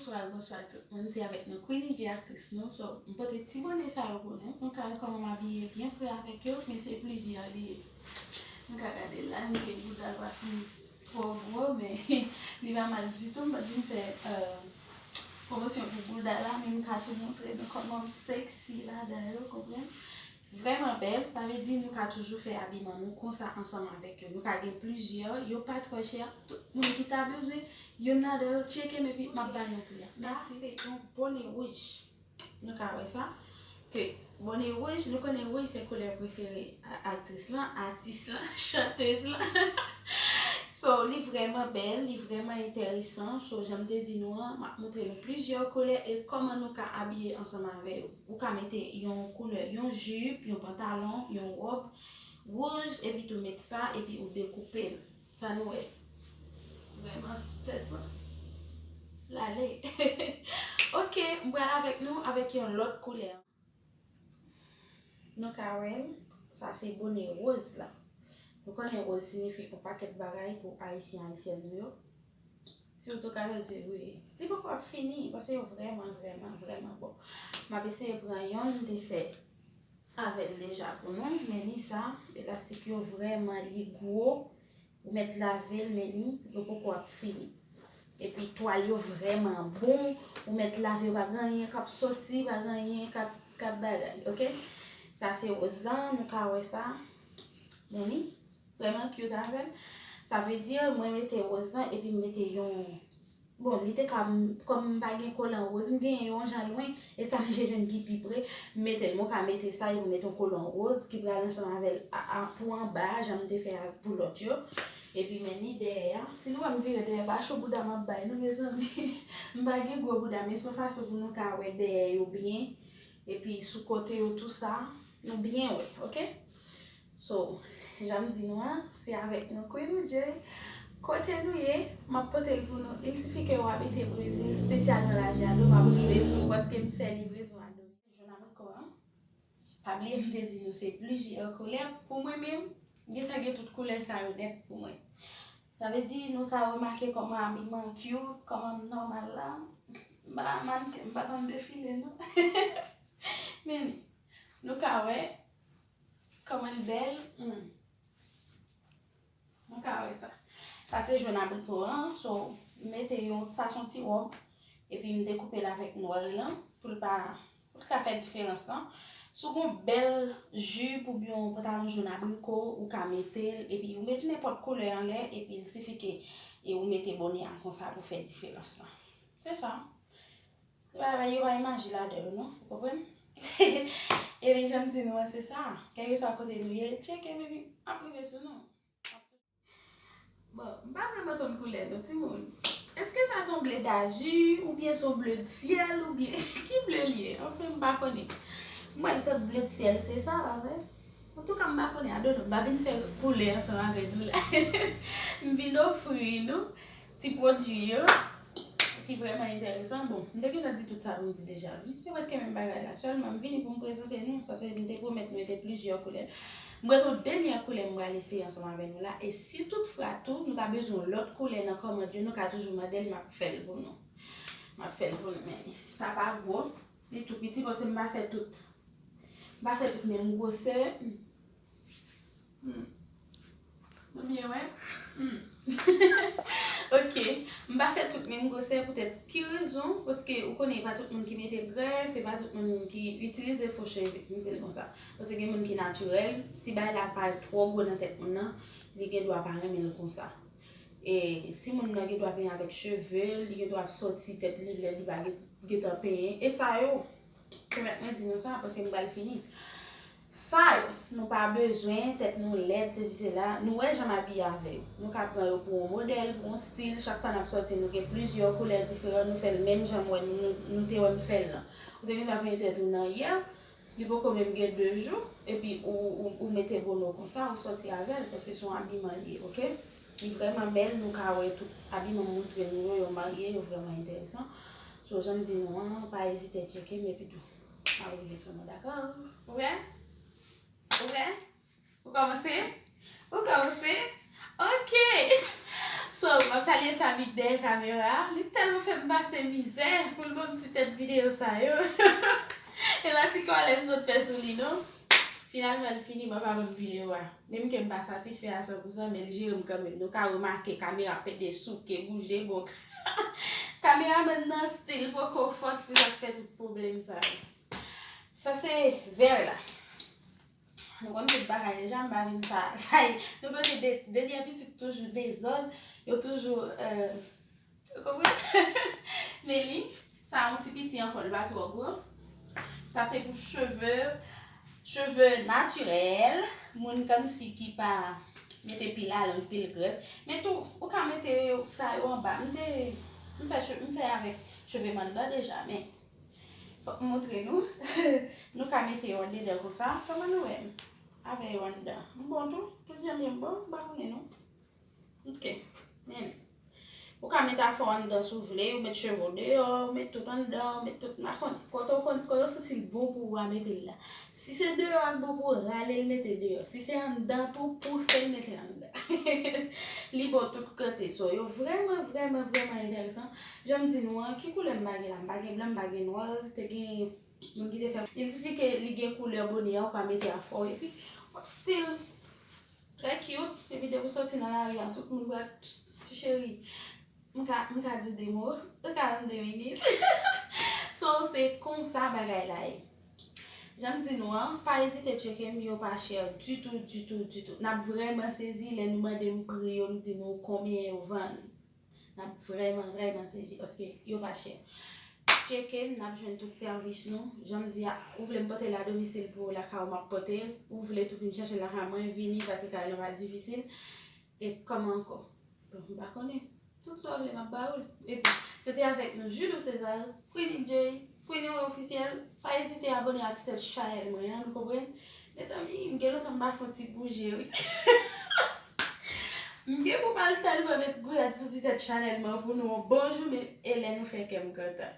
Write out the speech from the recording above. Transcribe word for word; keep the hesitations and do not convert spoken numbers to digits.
Bonswa, bonswa tout moun. Se avèk nou Queenie J, aktris nou. So, m pote ti bone sa yo pou nou. Nou ka wè kòman m abiye, byen fre avèk yo, men se plizyè li ye. Nou ka gade la, m gen bouda pa fin twò gwo, men li pa mal ditou. M pa t vin fè euh, pwomosyon pou bouda la, men m ka tou montre nou kòman m sexy ladan yo, konprann? Vrèman bèl, sa vle di nou ka toujou fè abiman nou konsa ansanm avèk yo. Nou ka gen plizyè, yo pa twò chè. Tout moun ki ta bezwen, youn ladan yo, tcheke m epi m ap ba nou pri a. Sa se yon bone wouj. Nou ka wè sa. Ke bone wouj, nou konnen wouj se koulè prefere a- aktris lan, atis lan, chantèz lan. So, li vrèman bèl, li vrèman enteresan. So, jan m te di nou an, m ap montre nou plizyè koulè e kòman nou ka abiye ansanm avè yo. Ou ka mete yon koulè, yon jip, yon pantalon, yon wòb wouj, epi tou met sa, epi ou dekoupe l. Sa nou wè. Vrèman fè sans. L ale. Ok, m pral avèk nou avèk yon lòt koulè. Nou ka wè l, sa se bone woz la. Nou konnen woz siyifi yon pakèt bagay pou Ayisyen, Ayisyèn nou yo. Sitou Katòz fevriye. Li poko ap fini, paske yo vrèman, vrèman, vrèman bon. M ap eseye pran yonn m te fè avè l deja pou nou, men ni sa, elastik yo vrèman, li gwo. Ou mèt lave l, men ni, yo poko ap fini. Epi twal yo vrèman bon, ou mèt lave, pa gen anyen k ap soti, pa gen anyen k ap, k ap bagay, ok? Sa se woz lan, nou ka wè sa. Men ni, vrèman cute avè l. Sa vle di, mwen mete woz lan, epi m mete yon, bon, li te ka, m- kòm m pa gen kolan woz, m genyen yon jan lwen, e sa m te jwenn ki pi pre, m mete l. Mwen ka mete sa, epi m mete yon kolan woz ki pral ansanm avè l a- a- pou anba, jan m te fè a pou lòt yo. Epi men ni dèyè a. Si nou wè m vire dèyè, pa cho bouda m ap bay, non, mezanmi. M pa gen gwo bouda, men se yon fason pou nou ka wè dèyè yo byen. Epi sou kote yo, tou sa, nou byen wè, ok? So, jan m di nou an, se avèk nou Queenie J. Kote nou ye, m ap pote l pou nou. Il sifi ke w abite Brezil, espesyalman Lajado, m ap rive sou ou paske m fè livrezon a Dominik. Jòn abriko an. Pa bliye m te di nou se plizyè koulè. Pou mwen menm, gentan gen tout koulè sa yo nèt pou mwen. Sa vle di nou ka remake kòman abiman cute, kòman m nòmal la. M pa mannken, m pa konn defile non. Men nou ka wè kòman l bèl. Hmm. Nou ka wè sa. Sa se jòn abriko an. So, m mete yon, sa se yon ti wòb. Epi m dekoupe l avèk nwè lan pou l pa, pou l ka fè diferans lan. Si w gen yon bèl jip oubyen yon pantalon jòn abriko, ou ka mete l. Epi ou met nenpòt koulè anlè, epi l sifi ke e ou mete bone a konsa pou fè diferans lan. Se sa. Se pa, yo pa gen maji ladan yo non, ou konprann? Epi jan m di nou an, se sa. Kèlkeswa kote nou ye, tcheke m epi m ap rive sou nou. Bon, m pa vrèman konn koulè non, timoun. Èske sa se yon ble dazi, oubyen se yon ble syèl, oubyen ki ble l ye? Anfen, m pa konnen. M pral sot ble syèl, se sa, pa vre? Antouka, m pa konnen, I don't know. M pa vin fè koulè ansanm avè nou la. M vin ofri nou ti pwodui yo ki vrèman enteresan. Bon, m te gentan di tout sa pou m di deja, wi. Se prèske menm bagay la. Sèlman, m vini pou m prezante nou, paske m te pwomèt nou mete plizyè koulè. M ret yon dènyè koulè m pral eseye ansanm avè nou la. E si toutfwa tou, nou ta bezwen yon lòt koulè nan kòmand yo, nou ka toujou mande l, m ap fè l pou nou. M ap fè l pou nou, men sa pa gwo. Li tou piti, paske m pa fè tout. M pa fè tout menm gwosè. Hmm. Nou byen wè? Hmm. Ok. M pa fè tout menm gwosè poutèt ki rezon? Paske ou konnen e pa tout moun ki mete grèf, e pa tout moun ki itilize fo cheve, m di l konsa. Paske gen moun ki natirèl, si bagay la pa twò gwo nan tèt moun nan, li gen dwa pa renmen l konsa. E si moun nan gen dwa penyen avèk cheve l, li gen dwa ap sòti tèt li lèd, li pa gen- gentan penyen. E sa yo, pèmèt mwen di nou sa, paske m pral fini. Sa yo, nou pa bezwen, tèt nou lèd, sesi sela. Nou wè jan m abiye avè yo. Nou ka pran yo pou yon modèl, pou yon stil. Chak fwa n ap sòti, nou gen plizyè koulè diferan. Nou fè l menm jan m wè nou, nou, nou te wè m fè l lan. Ou te gen dwa penyen tèt ou nan yè, li poko menm gen de jou, epi ou, ou, ou mete bone w konsa, ou sòti avè l, paske se yon abiman li ye, ok? Li vrèman bèl, nou ka wè tout abiman m montre nou yo, yo marye, yo vrèman enteresan. So, jan m di nou an, pa ezite tcheke m epi tou. M ap rive sou nou, dakò? Ou prè? Ou prè? Ou kòmanse? Ou kòmanse? Ok! So, m ap salye Samik dèyè kamera a. Li tèlman fè m pase mizè pou l ban m ti tèt videyo sa yo. E pa ti kòlè m sot fè sou li, non. Finalman, l fini, mwen pa ban m videyo a. Menm ke m pa satisfè a san pou san, men l jere m kanmenm. Nou ka remake kamera pede, souke, bouje, bon. Kameramann nan still poko fòt, se sa k fè tout pwoblèm sa yo. Sa se vè la. Nou konn tout bagay deja, m pa vin sa. Sa e, nou konnen de, denyè pitit toujou dezòd, yo toujou, euh, ou konprann? Men li, sa yon ti piti ankò, li pa twò gwo. Sa se pou cheve, cheve natirèl, moun kòmsi ki pa mete pil alonj, pil grèf. Men tou, ou ka mete sa yo anba. M te, m fè, che- m fè avèk cheve m anndan deja, men fòk m montre nou. Nou ka mete yo andedan konsa, kòman nou wè m avè yo anndan. M bon tou, tout jan m ye m bon, m pa konnen non. Ok, men ou ka met afè w anndan si w vle, ou met cheve w deyò, ou met tout anndan, ou met tout m pa konn. Kote w konn, kote w santi l bon pou ou a mete l la. Si se deyò ak bon pou rale l mete deyò. Si se anndan tou, pouse l mete anndan. Li bon tout kote. So, yo vrèman, vrèman, vrèman enteresan. Jan m di nou an, ki koulè m pa gen la? M pa gen blan, m pa gen nwa, te gen moun ki te fè. Il sifi ke li gen koulè bonè a, ou ka mete afè w, epi w ap still trè cute. Epi depi w soti nan lari a, tout moun pral, "Psst, ti cheri, m ka, m ka di w de mo, ou ka rann de minit." So, se konsa bagay la ye. Jan m di nou an, pa ezite tcheke m, yo pa chè ditou, ditou, ditou. N ap vrèman sezi lè nou mande m pri yo, m di nou konbyen yo vann. N ap vrèman, vrèman sezi paske yo pa chè. Tcheke m, n ap jwenn tout sèvis nou. Jan m di a, ou vle m pote l a domisil pou ou lakay ou, m ap pote l. Ou vle tou vin chèche l lakay mwen, vini, paske kay la pa difisil. E kòman ankò? Bon, m pa konnen. Tout sa w vle, m ap ba ou l. Epi, se te avèk nou, Judou César, Queenie J, Queenie Officiel. Pa ezite abone a ti tèt chanèl mwen an, nou konprann? Mezanmi, m gen lontan m pa fè yon ti bouje, wi. M gen pou m al tèlman met gouyad sou ti tèt chanèl mwen pou nou yon bon jou, men e lè nou fè kè m kontan.